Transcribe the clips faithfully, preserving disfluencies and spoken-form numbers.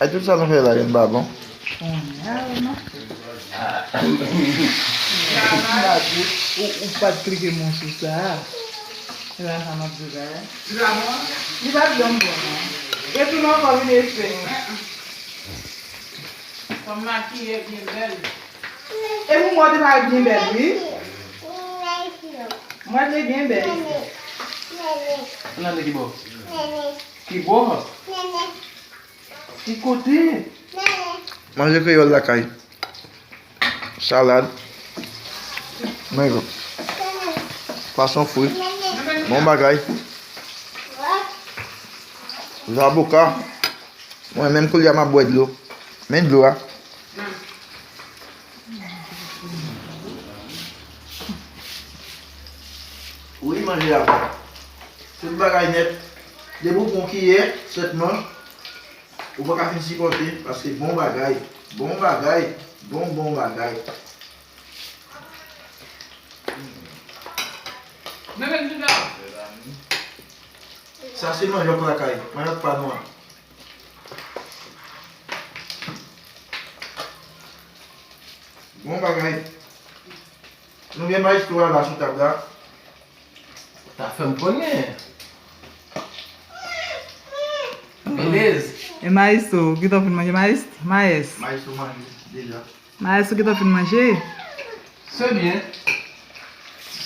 Ay, tout sa nou fè la, yo pa bon. Kounye a, yo mache. Ou, ou pa t klike m sou sa. Se pa sa m ap di la, eh. Li pa bon? Li pa t janm bon, non. Epi nou ankò vin espè. Fanm makiye byen bèl. E pou mwen, te parèt byen bèl, wi. Mwen te byen bèl. Nane ki bò? Ki bò? Ki kote? Manje kreyòl lakay. Salad. Mango. Pwason fri. Bon bagay. Zaboka. Mwen menm koulye a m ap bwè dlo. Men dlo a. Wi, manje a bon. Tout bagay nèt. Depi w pran kiyè, sèt manch, ou pa ka fin sipòte, paske bon bagay. Bon bagay. Bon, bon bagay. Sa se manyòk lakay. Manyòk pa nwa. Bon bagay. Nou gen maestro a la sou tab la. Ta fè m konnen. Belez. E maestro, ou gentan fin manje maestro? Maes. Maestro manje deja. Maes, ou gentan fin manje? Se byen.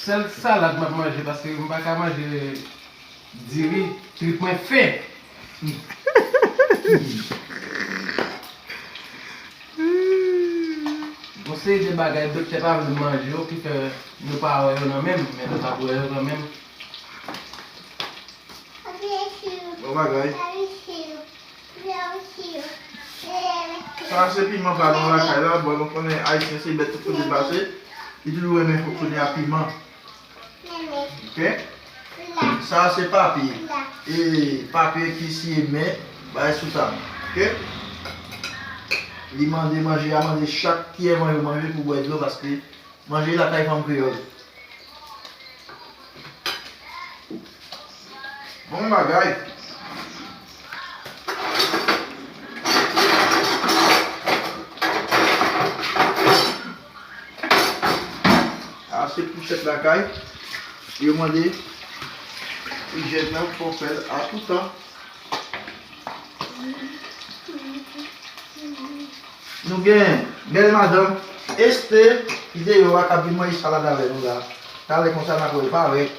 Sèl salad m ap manje paske m pa ka manje diri, trip mwen fen. Gon seri de bagay doktè pa vle manje yo ki fè nou pa wè yo nan menm, men nou t ap wè yo kanmenm. Bon bagay. Sa se piman pa nou lakay la, bon, nou konnen Ayisyen se bèt tout kote l pase, li toujou renmen fonksyone a piman. Ok? Sa se papye. E papye ki siye men, bay sou tab. Ok? Li mande manje a, mande chak kiyè manje ou manje pou bwè dlo, paske manje lakay fanm kreyòl. Bon bagay. A se pou chèf lakay. Yo mande ijyèn nan fò fè l a tout tan. Nou gen bèl madanm Este ki deyò a k ap vin manje salad avè nou la. Talè konsa n ap wè l parèt.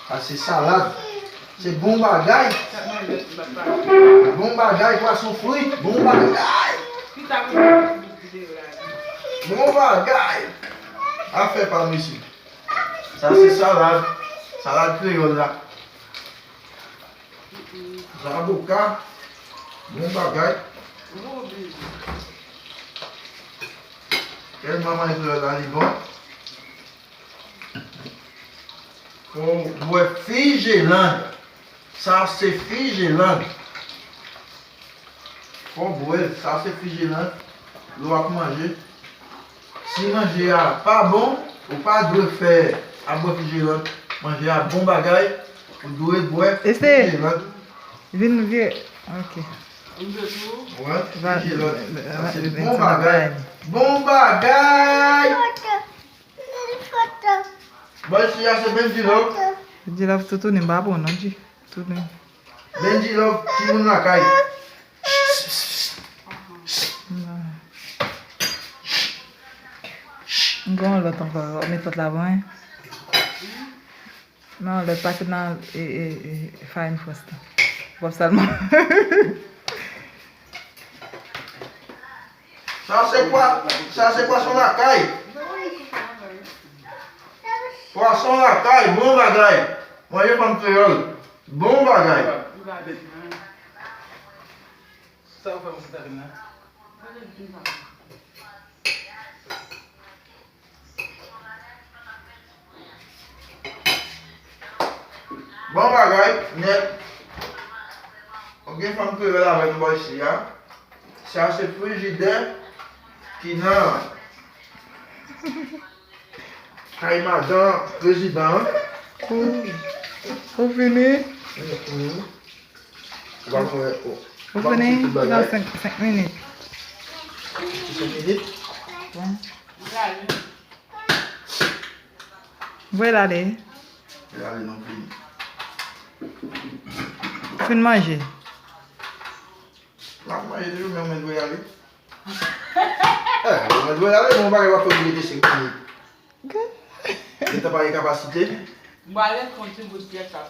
Sa se salad. Se bon bagay. Bon bagay, pwason fri. Bon bagay. Bon bagay. Afè pa mesye. Sa se salad. Salad kreyòl la. Zaboka. Bon bagay. Tèlman manje kreyòl la li bon. Fò w bwè fijelang. Sa se fijelang. Fò w bwè l. Sa se fijelang. Lè w ap manje. Si manje a pa bon, ou pa dwe fè ap bwè fijelang. Manje a bon bagay, ou dwe bwè fijelang. Vin vye. Ok. Wè, fijelang. Sa se bon bagay. Bon bagay. Bòy, si a se Benji Love. Benji Love toutouni, m pa bon non, G. Toutouni. Benji Love, timoun lakay. M gen yon lòt ankò, w ap met lòt la pou mwen. Non, lòt pase nan e, e, e, Fine Frost la. W ap salman. Sa se pwa, sa se pwason lakay. Pwason lakay, bon bagay. Manje fanm kreyòl, bon bagay. Sa w fè mwen sitadin nan? Bon bagay, nèt. Ok, fanm kreyòl avè nou bò isi a. Sa se frijidè ki nan kay madan prezidan an. Ou, ou fini? Mhm. Ou pa konn wè, ou Ou pa konnen konn tout nan bagay. senk, senk minit. Senk minit. Voye l ale. Li ale nan fini. Fin manje. M ap manje toujou, men ou mèt voye ale. Eh, ou mèt voye ale, bon bagay w ap fè oblije de senk minit. Li ta pa gen kapasite. Mwen ale konn ti bout pyès la.